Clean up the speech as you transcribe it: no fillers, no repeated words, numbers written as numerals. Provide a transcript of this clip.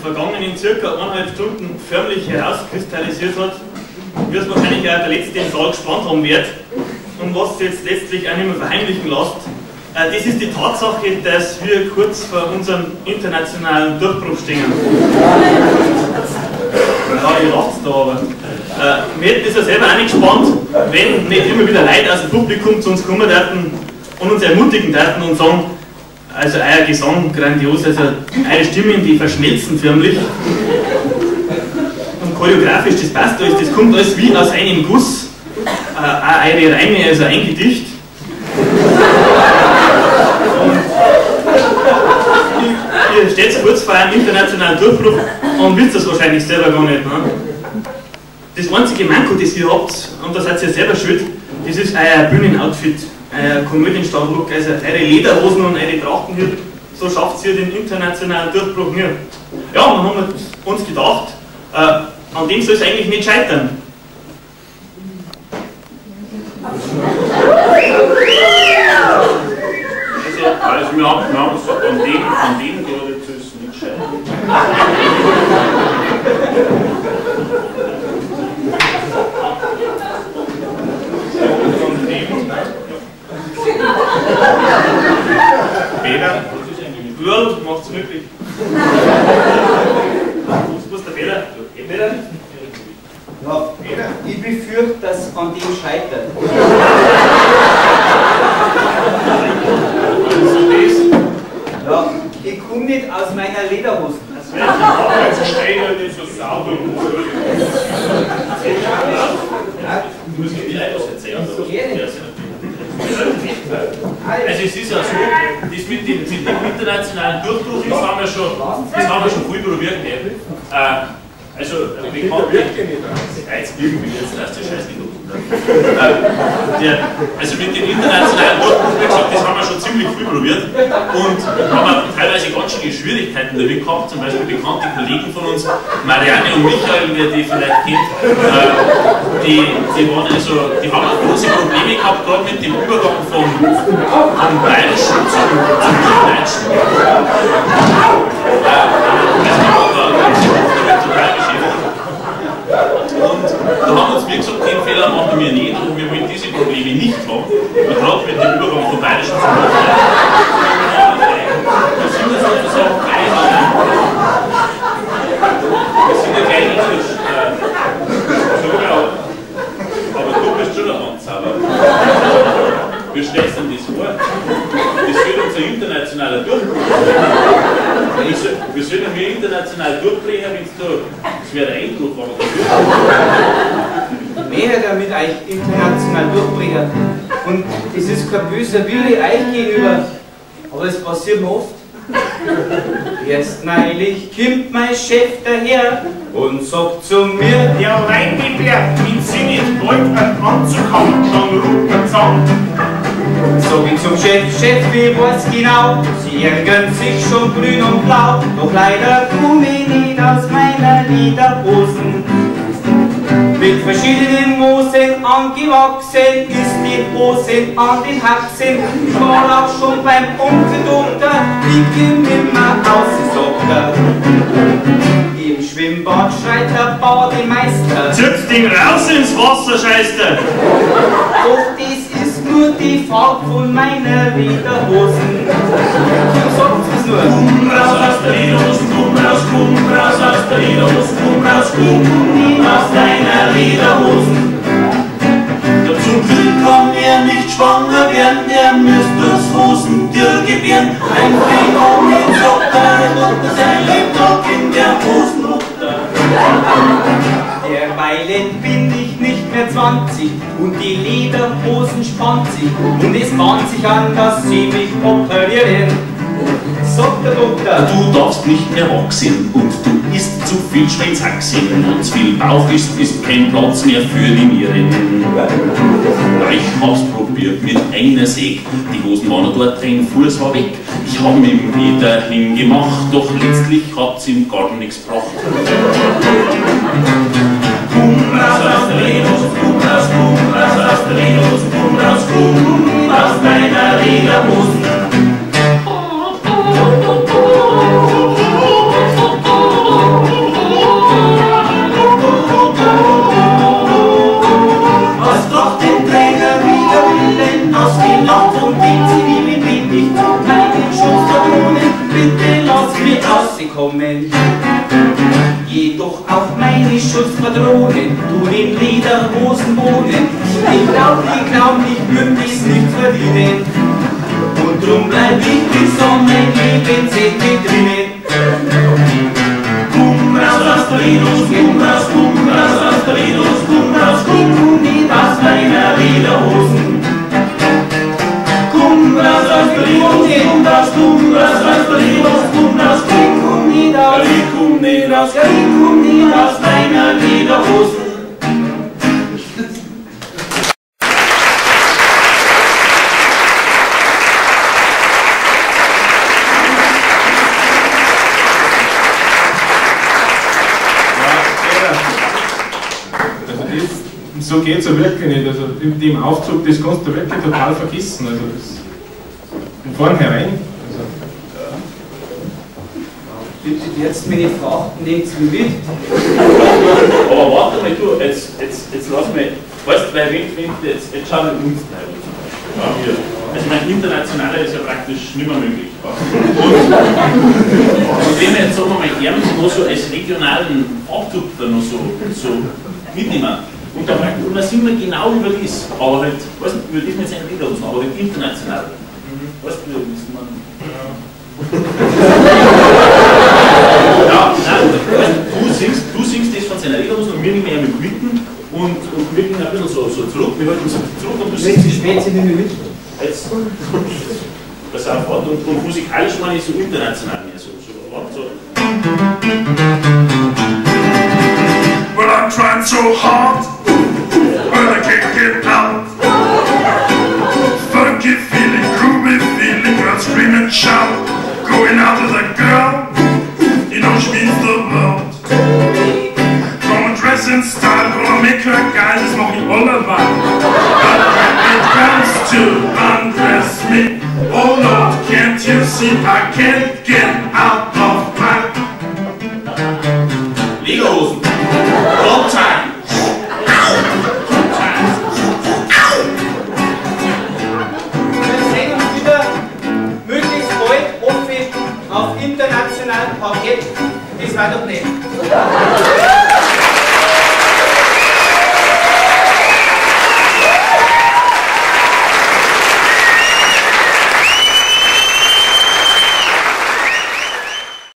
vergangenen circa 1,5 Stunden förmlich herauskristallisiert hat, wie es wahrscheinlich auch der Letzte im Saal gespannt haben wird und was sich jetzt letztlich auch nicht mehr verheimlichen lässt, das ist die Tatsache, dass wir kurz vor unserem internationalen Durchbruch stehen. Ja, ihr lacht da aber. Wir hätten das ja selber auch nicht gespannt, wenn nicht immer wieder Leute aus dem Publikum zu uns kommen würden und uns ermutigen würden und sagen, also euer Gesang grandios, also eure Stimmen, die verschmelzen förmlich. Und choreografisch, das passt alles, das kommt alles wie aus einem Guss. Auch eure Reime, also ein Gedicht. Und ihr steht kurz vor einem internationalen Durchbruch und wisst das wahrscheinlich selber gar nicht. Ne? Das einzige Manko, das ihr habt, und da seid ihr selber schuld, das ist euer Bühnenoutfit, euer Komödienstammlook, also eure Lederhosen und eure Trachten hier, so schafft ihr den internationalen Durchbruch nicht. Ja, und dann haben wir uns gedacht, an dem soll es eigentlich nicht scheitern. Also wir haben gesagt, an dem gerade soll es nicht scheitern. Peter, World macht's möglich. Wo ist der Peter? Peter? Ja, ich befürchte, dass an dem scheitert. Ja, ich komme nicht aus meiner Lederhosen. Also steh halt nicht so sauber. Muss ich dir etwas erzählen? Also es ist ja so, das mit dem internationalen Durchbruch, das haben wir schon viel probiert. Ne? Also bekannt. Jetzt irgendwie jetzt lass den Scheiß nicht unten. Also mit dem internationalen Durchbruch, wie gesagt, das haben wir schon ziemlich viel probiert und haben auch teilweise ganz schöne Schwierigkeiten damit gehabt, zum Beispiel bekannte Kollegen von uns, Marianne und Michael, wer die vielleicht kennt, die waren also, die haben auch große Probleme gehabt, gerade mit dem Übergang vom Bayerischen zum Deutschen. Also die waren da damit total beschäftigt. Und da haben uns, wie gesagt, den Fehler machen wir nicht und wir wollen diese Probleme nicht haben. Und gerade mit dem Übergang vom Bayerischen zum Hochdeutschen. Wir sind ja sozusagen gleich. Wir sind ja gleich inzwischen. Aber du bist schon ein Handsauber. Wie stellst du denn das vor? Das wird unser internationaler Durchbruch. Wir sollen wir international durchbrechen, wenn du. Das wäre der Eindruck, wenn wir da durchbrechen. Mehr damit euch international durchbrechen. Und es ist kein böser Wille euch gegenüber, aber es passiert mir oft. Erst neulich kommt mein Chef daher und sagt zu mir: Ja, Leute, wenn Sie nicht bald einen Anzug haben, dann ruft man zusammen. Sag ich zum Chef, Chef, ich weiß genau, Sie ärgern sich schon grün und blau, doch leider komm ich nicht aus meiner Lederhosen. Mit verschiedenen Moosen angewachsen ist die Hose an den Haxen. Ich war auch schon beim Onkel Doktor, ich komm nimmer aus, sagt er. Im Schwimmbad schreit der Bademeister: Zipft ihn raus ins Wasser, scheißt er! Doch das ist nur die Farbe von meiner Lederhosen. Sagt es nur. Komm raus aus der Lederhosen, komm raus aus der Lederhosen, komm raus aus deiner Lederhosen. Ja, zum Glück kann er nicht schwanger werden, er müsst das Hosentier gebären. Ein Phänomen, sagt deine Mutter, sein Lebtag in der Hosenmutter. Derweilen bin ich nicht mehr 20 und die Lederhosen spannt sich und es bahnt sich an, dass sie mich operieren. Sagt der Doktor: Du darfst nicht mehr wachsen und du isst zu viel Schweinshaxen und zu viel Bauch ist, ist kein Platz mehr für die Nieren. Ich hab's probiert mit einer Säge, die Hosen waren dort, ein Fuß war weg. Ich hab mich wieder hingemacht, doch letztlich hat's ihm gar nichts gebracht. Komm raus aus der Lederhosen, komm raus aus der Lederhosen, komm raus aus deiner Lederhosen. kommen. Jedoch auch meine Schutzpatronen tun in Lederhosen wohnen. Ich glaub, die glauben, ich würd es nicht verdienen. Und drum bleib ich bis an mein Lebensende drinnen. Komm raus aus der Lederhosen, komm raus aus der Lederhosen, komm raus, komm nicht aus meiner Lederhosen. Komm raus aus der Lederhosen, komm raus aus der Lederhosen, komm raus, komm nicht aus. Ich komm nicht raus, ich komm nicht aus meiner Lederhosen. So geht es ja wirklich nicht. Also dem Aufzug, das kannst du wirklich total vergessen. Also das von vornherein. Also. Ja. Bitte jetzt meine Frachten, nehmt sie mit. Aber warte mal, du, jetzt lass mich, weißt du, weil wenn jetzt schauen wir uns rein zum Beispiel. Ja, wir. Also ich meine, internationaler ist ja praktisch nicht mehr möglich. Ja. Und wenn wir jetzt sagen wir mal Erms noch so als regionalen Abtupfer noch so mitnehmen. Und da und dann sind wir genau über das, aber halt, weißt du, über das mit seinen Lederhosen, aber halt international. Weißt du, das man. Ja, nein, weißt, du singst das von seiner Lederhosen und wir nehmen ja mit mitten und wir gehen ein bisschen so zurück, wir halten uns zurück und du singst. Zu spät sind wir mit. Jetzt, pass auf, und musikalisch meine ich so international mehr, so. Well, I'm trying so hard, but I can't get out. Funky feeling, groovy feeling, girl scream and shout. Going out with a girl, you know she means the world. Gonna dress in style, gonna make her guys, das mach ich allerweil. But when it comes to undress me, oh Lord, can't you see I can't get out?